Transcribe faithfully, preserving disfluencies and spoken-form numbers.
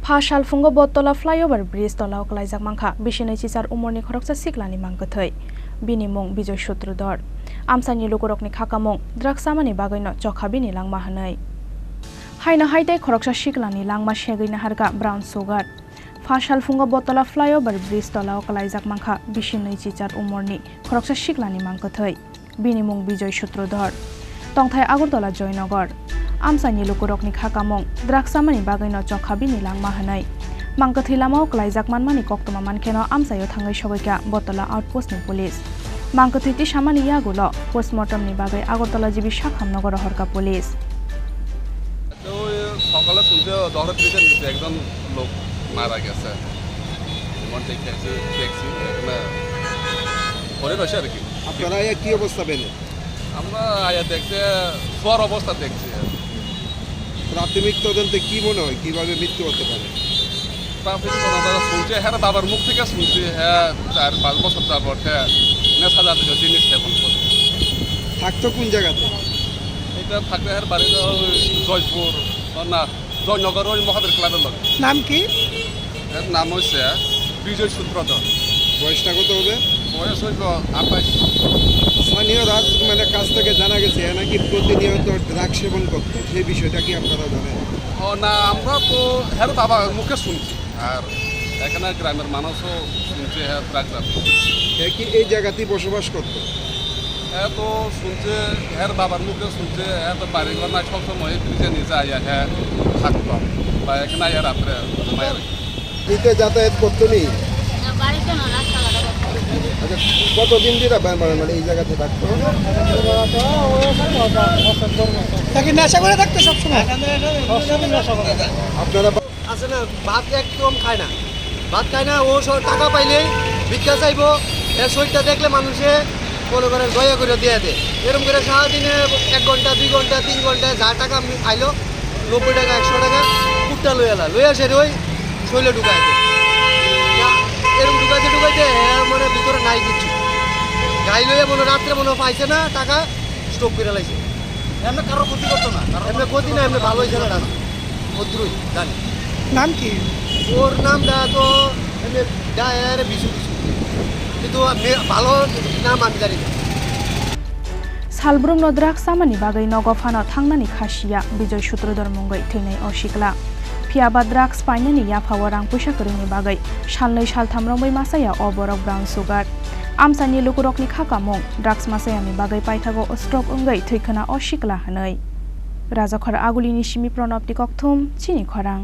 Pha salphungo Bottola flyover bridge tolao kwlaijak mankha bisinwi chichar umorni khoroksa siklani mangkwthwi. Bini mung Bijoy Sutrodhor. Amchaini lukurokni khakamung drugs chamani bagwino chokha bini langma hwnwi. Haino hai tei khoroksa siklani langma segwi naharkha brown sugar. Pha salphungo Bottola flyover bridge tolao kwlaijak mankha bisinwi chichar umorni khoroksa siklani mangkwthwi. Bini mung Bijoy Sutrodhor. Tongthai Agartala Joynagar. Amchaini lukurokni khakamung drugs chamani bagwino chokha bini langma hwnwi. Mangkwthwi lamao kwlaijak manmani koktwma mankheno amchaio thangwi sogwikha Bottola outpost ni police. Mangkwthwi tisamani yagulo postmortem ni bagwi Agartala G B Sakham nogo rohorkha police. তো ওই সকালে শুনতে দহটা তিরিশে নিচে একজন লোক মারা গেছে। এমন ঠিক দেখছি, দেখছি, এখানে পড়ে রয়েছে আর কি। আপনারা আয়া কি অবস্থা পেলেন? আমরা আয়া দেখতে শোয়ার অবস্থা দেখছি। প্রাথমিক তদন্তে কি মনে হয়, কিভাবে মৃত্যু হতে পারে? প্রাথমিক তদন্ত শুনছি, হ্যাঁ, বাবার মুখ থেকে শুনছি, হ্যাঁ, চার পাঁচ বছর যাবত, হ্যাঁ, নেশা জাতীয় জিনিস সেবন করে। থাকতো কোন জায়গাতে? এটা থাকতে, হ্যাঁ, বাড়ি তো ওই জয়পুর, ও না, জয়নগর, ওই মহাবীর ক্লাবের লগে। নাম কি? এর নাম হচ্ছে বিজয় সূত্রধর। বয়সটা কত হবে? বয়স হইল আঠাশ। স্থানীয়রা, মানে, কাছ থেকে জানা গেছে, এ নাকি প্রতিনিয়ত ড্রাগ সেবন করতো, সেই বিষয়টা কি আপনারা জানেন? ও না, আমরা তো হের বাবার মুখে শুনছি, আর এখানে গ্রামের মানুষও শুনছে হ্যাঁ ড্রাগ জাতীয়। এ কি এই জায়গাতেই বসবাস করতো? এ তো শুনছে, হের বাবার মুখে শুনছে, এ তো বাড়িঘর নাই, সবসময় এই ব্রিজের নিচে আইয়া হ্যাঁ থাকতো, বা এখানে আইয়া রাত্রে ঘুমায় আর কি। দিতে যাতায়াত করতো নি? না, বাড়িতে না, রাস্তাঘাটে করতো। আচ্ছা, কতদিন ধরে বা-, মানে, মানে, এই জায়গাতে থাকতো? তাকে নেশা করে থাকতো সবসময়? সবসময় নেশা করে। আপনারা বা- আছে না, ভাত একদম খায় না, ভাত খায় না। ও সব টাকা পাইলেই ভিক্ষা চাইবো। এর শরীরটা দেখলে মানুষে মনে করেন দয়া করে দিয়ে দেয়। এরকম করে সারাদিনে এক ঘন্টা, দুই ঘন্টা, তিন ঘন্টা যা টাকা আমি আইলো, নব্বই টাকা, একশো টাকা, কুট্টা লইয়া লা, লইয়া সেরে ওই শরীরে ঢুকায় দেয়। তা এরকম ঢুকাইতে ঢুকাইতে এর মানে ভিতরে নাই কিচ্ছু। গাই লইয়া মনে রাত্রে মনে হয় পাইছে না টাকা, স্ট্রোক করে লাইছে। এমনি কারোর ক্ষতি করতো না, কারোর এমনি ক্ষতি না, এমনি ভালো হয়েছে না, ডাক্তার। ভদ্রই জানি। নাম কি? ওর নামটা তো এমনি ডায়ার বিশু কিছু, কিন্তু আমি ভালো নাম আমি জানি না। Salbrumno drugs chamani bagwi nogo phano thangnani kha siya Bijoy Sutrodhor mungwi thwinai o sikla. Phiyaba drugs painani yaphao rang puisa kwrwngni bagwi salnwi saltham romwi masa ya o borok brown sugar. Amchaini lukurokni kha kamung drugs masa yani bagwi paithago stroke wngwi thwi khwna o sikla hwnwi. Rajakhor Agulini simi Pranab Tikokthum, chini khorang.